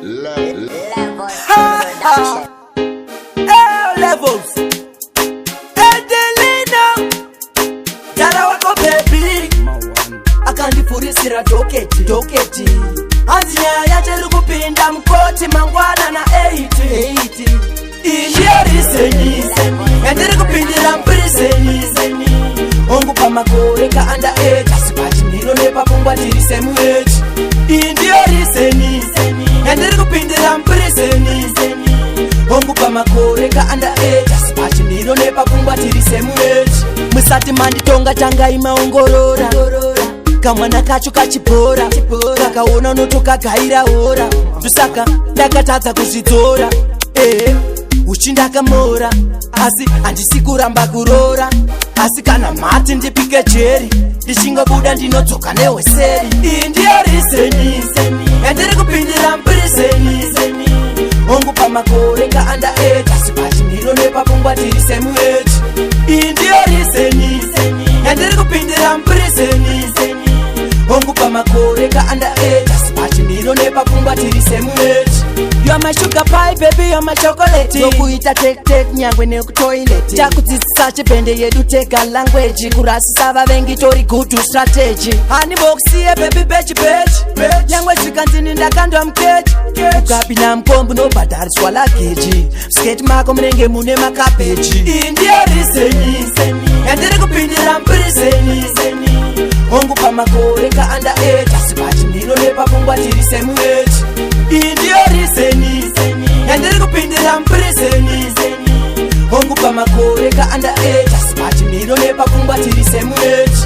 Levels Production. Levels. Edelina Dara wako baby akandifurisira dhoketi dhoketi, hanzi nyaya yacho iri kupinda mukoti mangwana na 8 8. Iyi ndiyo reason yandiri kupindira muprison. Hongu, pamakore ka under age, asi pachimiro nepapfungwa tiri same age. Iyi ndiyo reason yandiri kupindira muprison. Hongu, pamakore ka under age, asi pachimiro nepapfungwa tiri same age. Musati manditonga, tangai maongorora kamwana kacho kachibhora. Kakaona unotokagaira ora, tusaka ndakatadza kuzvidzora. Ehe, uchi ndakamora, asi handisi kuramba kuroora. Asi kana mati ndipike jeri, ndichingobuda ndinodzoka nehweseri. Iyi ndiyo reason yandiri kupindira muprison. Hongu, pamakore ka under age, asi pachimiro nepapfungwa tiri same age. Iyi ndiyo reason yandiri kupindira muprison. Hongu, pamakore ka under age, asi pachimiro nepapfungwa tiri same age. You are my sugar pie, baby, you are my chocolate. Tokuita tek tek nyangwe nekutoilet. Takudzidzisa chibhende yedu tega language. Kurasisa vavengi tori good strategy. Hanimbokusiye baby, bechi bechi. Nyangwe zvikanzini ndakandwa mukechi. Ukapinda mukombi unobhadhariswa luggage. Sketi mako munenge mune makabeji. Iyi ndiyo reason yandiri kupindira muprison. Hongu, pamakore ka under age, asi pachimiro nepapfungwa tiri same age. Iyi ndiyo reason yandiri kupindira muprison. Hongu, pamakore ka under age, asi pachimiro nepapfungwa tiri same age.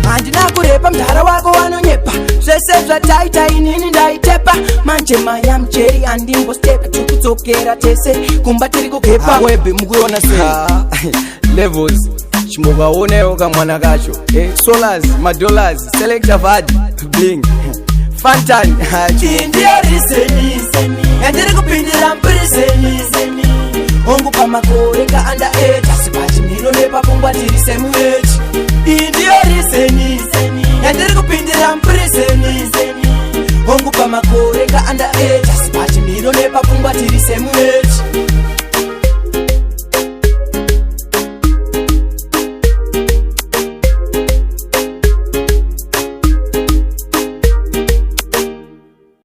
Handina kurepa mudhara wako, wanonyepa. Zvese zvataita inini ndaitepa. Manje maya mujeri, handimbostepa. Tikudzokera tese kumba, tiri kugepa. Webe mukuiona sei Levels? Chimbokaonewo kamwana kacho, solars, madollars, selector vad bling fantan. Iyi ndiyo reason yandiri kupindira muprison. Hongu, pamakore ka under age, asi pachimiro